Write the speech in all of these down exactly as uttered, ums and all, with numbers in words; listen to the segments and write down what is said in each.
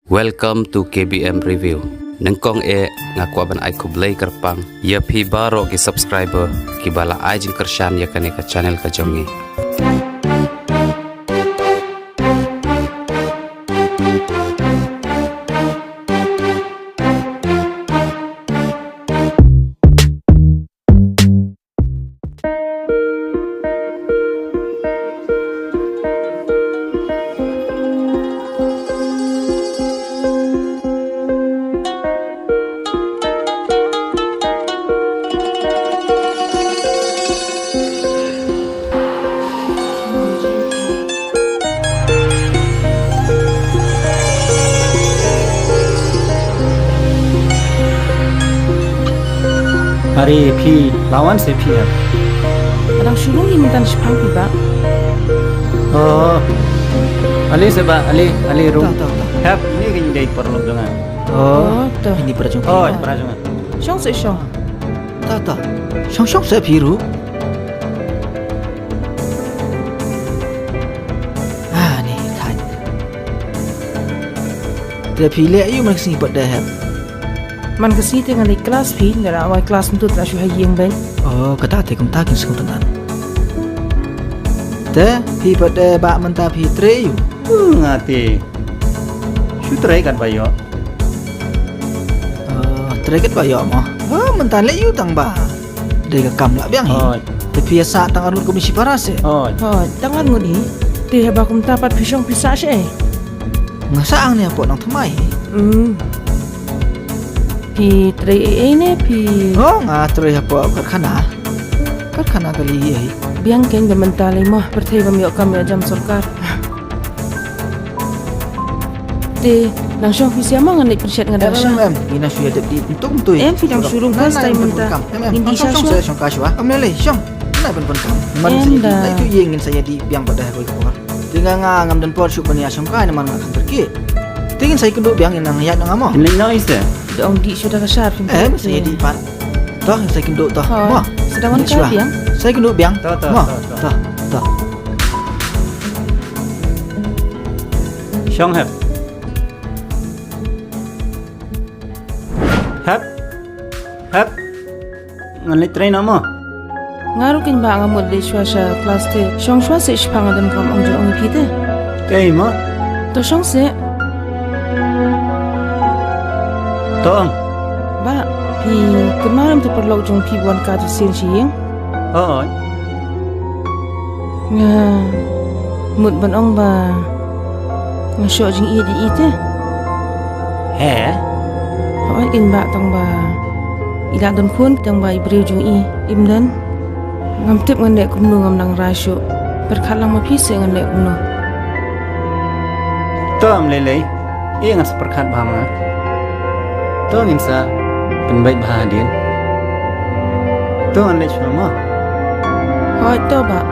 Welcome to K B M Review. Nyngkong eh nga kwah ban ai khublei kyrpang ïa phi baroh ki subscriber kiba la ai jingkyrshan ïa kane ka channel ka jong ngi. Are phi la wan se phi hep? Nga dang shu rung ïa mynta shipang phi bah. Oh. Ale se bah, ale, ale rung. Ta, ta, ta. Hep, ine ka ïing dei paralok jong nga. Oh. Oh, to. Ine para jong. Oh, para jong nga. Shong se shong. Ta, ta. Shong, shong se phi ruh. Ah, ni, thait. Te phi leh aiu man ka sngi pat de hep? Man ka sngi te nga leit klas phi, nga la wai klas mynta la shu ha ïing bad. Oh, kata te kumta kin sngewthuh. Te phi pat de bah mynta phi trei aiu? Hmm, nga te shu trei katba ïoh. Oh, trei katba ïoh mo. Oh, mynta leh aiu tang ba. Dei ka kam lah biang hi. Hooid. Te phi ïa sah tang arngut kum shipara se. Hooid. Hooid, tang arngut hi. Te haba kumta pat phi shong phi sah shaei? Nga sah hangne hapoh nongthymmai hi. Hmm. Phi trei ei ei ne phi? Oh, nga trei hapoh karkhana. Karkhana kali hi. Biang kein ba mynta lei mo, pyrthei bym ïoh kam ïoh jam sorkar. Te nang shong phi sha ma, ngan leit pynshet nga da sha. Em, em, em. Ngi nang shu ïa dep dih mynta mynta. Em, phi dang shu rung klas tai mynta. Em, em. Ngin dih sha shuwa. Shong ka shuwa. Em, lei lei, shong. Nai ban pun kam. Man sa ïa dih, nai tu ïing ngin sa ïa dih biang pat da kawei ka por. Te nga nga ngam don por shuh ban ïa shong kai namar nga khan terki. Te ngin sa ïa kynduh biang, ngin nang ïa nang amo. Ngin leit noh ise. Da ong dih shu da ka shar phi. Em, sa ïa dih pat. To, ngin sa ïa kynduh to. Mo. Sa da wan kai biang. Sa ïa kynduh biang. To, to, to, to. To, to. Shong hep. Hep. Hep. Ngan leit trei noh mo. Nga ruh kein bah nga mut leit shuwa sha klas te. Shong shuwa se shipang, nga don kam ong jong ong ïa phi te. Kaei mo? To shong se. To ong. Bah, phi kynmaw ïa uta u paralok jong phi ba wan kat shisien sha ïing? Hooid. Nga mut ban ong ba nga shoh jingïeit ïa i te. He? Hooid, kein bah, tang ba i la don khun, tang ba i briew jong i im don. Ngam tip ngan leh kumno, ngam nang rai shuh. Pyrkhat lang ma phi se ngan leh kumno. To, ym lei lei. Ïa, ngan sa pyrkhat bha ma nga. To, ngin sa pynbeit bha hadien. To, ngan leit shuwa mo. Hooid, to bah.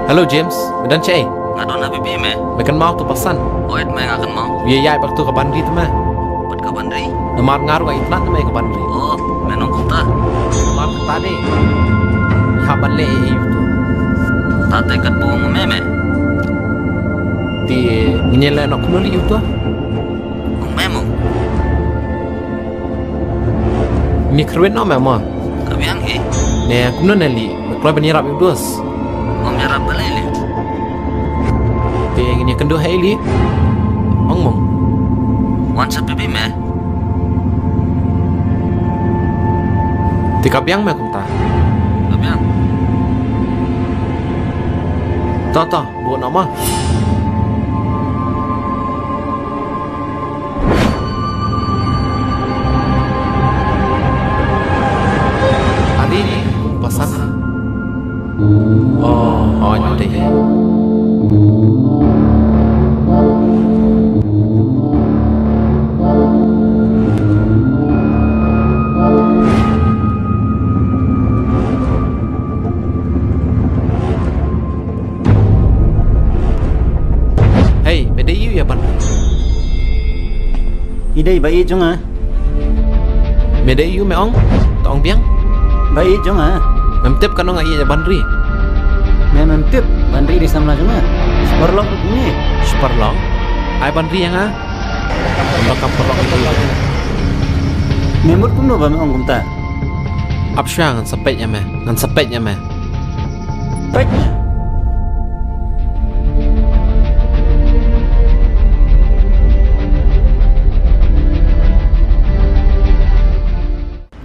Hello James, me don shaei? Nga don ha phi me. Me kynmaw to ba san. Oi me, nga kynmaw. Ïa ïa bad to ka Banri te me. Bad ka Banri? Namar nga ruh nga itynnad me ka Banri. Oh, me nong kumta. Namar kata de. Hap ban leh ïa ïa to. Tate katba ong me me. Te ngin ïa leh noh kumno leh ïa to? Ong me mo. Ni kyrwin noh me mo. Ka biang hi. Ne kumno ne leh? Me kloi ban ïarap ïa u dos. Ym ïarap balei leh? Te ngin ïakynduh ha ïa leh. Ong mong. Wan sa phi me. Te ka biang me kumta. Ka biang. To to, buh noh mo. Adi, pasan. Oh, oh, ante. Hei, me dei ïa u ïa ban. I dei ba i jong nga. Me dei ïa u me ong, ta ong biang. Ba i jong nga. Mem tip kano nga ïa Banri. Me mem tip Banri dei samla jong nga. Sparlong ni. Sparlong. Ai Banri ïa nga. Ba kam parlong ïa. Me mut kumno ba me ong kumta. Ap shuwa ngan sa peit ïa me. Ngan sa peit ïa me. Peit.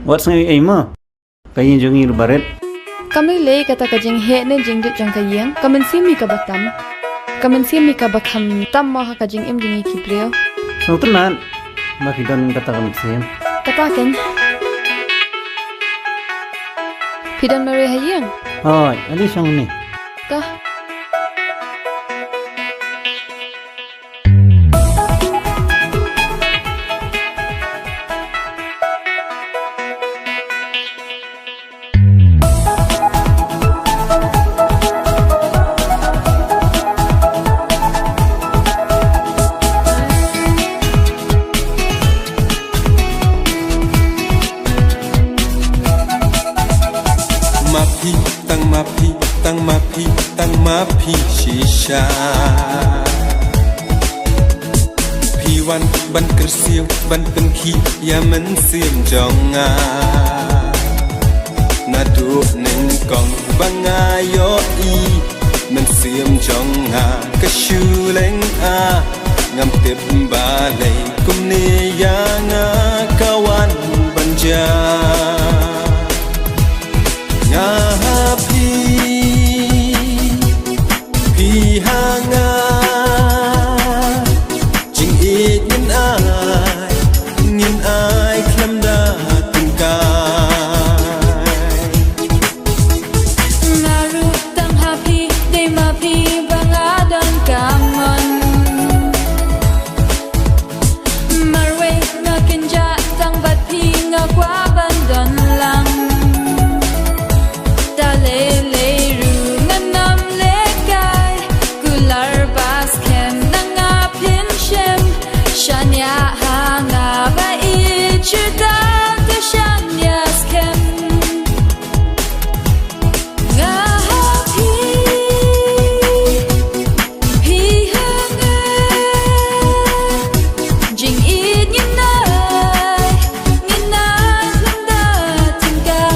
Wat sngew ei mo. Ka ïing jong ngi ruh barit. Kam lei lei kata ka jingheh ne jingdit jong ka ïing. Ka mynsiem hi kaba tam. Ka mynsiem hi kaba kham tam mo ha ka jingim jong ngi ki briew. Sngewtynnat. Ba phi don kata ka mynsiem. Kata ken. Phi don marwei ha ïing? Hooid, ale shong ni. Ka. Ma phi, tang ma phi, tang ma phi, tang ma phi shisha. Phi wan ban kyrsiew ban pynkhih ïa mynsiem jong nga. Naduh nyngkong ba nga ïohi mynsiem jong nga ka shu lynga. Ngam tip balei kumne ïa nga ka wan ban jia. Nga ha phi, phi ha nga. Jingïeit ngin ai, ngin ai khlem da tyngkai. Nga ruh tang ha phi, dei ma phi ba nga donkam mon. Marwei nga kynjah tang bad phi nga kwah ban don lang. Da lei lei ruh ngan ym lehkai. Kular ba skhem na nga phin shem. Shaniah ha nga ba i juda, te shaniah skhem. Nga ha phi, phi ha nga. Jingïeit ngin ai, ngin ai khlem da tyngkai.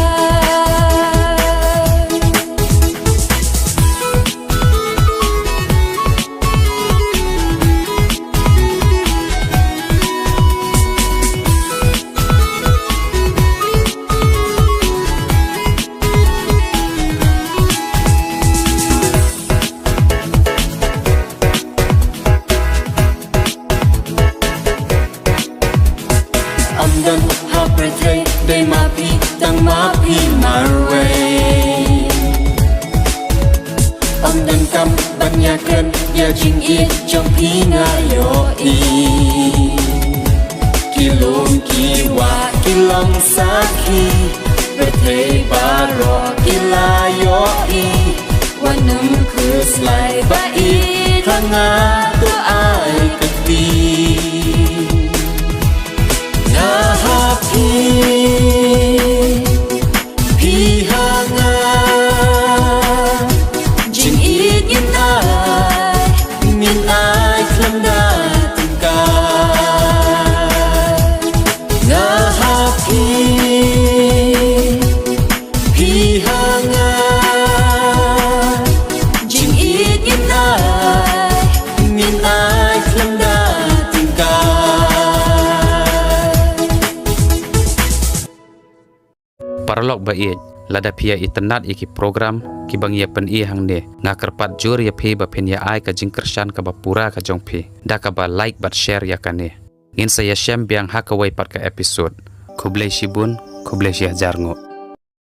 Ym don ha pyrthei, dei ma phi, tang ma phi marwei. Ym donkam ban ïakren ïa jingïeit jong phi nga ïohi. Ki lum ki wah ki long sakhi, pyrthei baroh ki la ïohi. Ba nang khuslai ba ïeit ha nga to ai kti. Nga ha phi, phi ha nga. Jingïeit ngin ai, ngin ai khlem da tyngkai. Nga ha phi, phi ha nga. Jingïeit ngin ai, ngin ai khlem da tyngkai. Paralok ba ïeit, lada phi ïa itynnad ïa ki program kiba ngi ïa pyni hangne, nga kyrpad jur ïa phi ba phin ïa ai ka jingkyrshan kaba pura ka jong phi da kaba like bad share ïa kane. Ngin sa ïashem biang ha kawei pat ka episode. Khublei shibun, khublei shihajar nguh.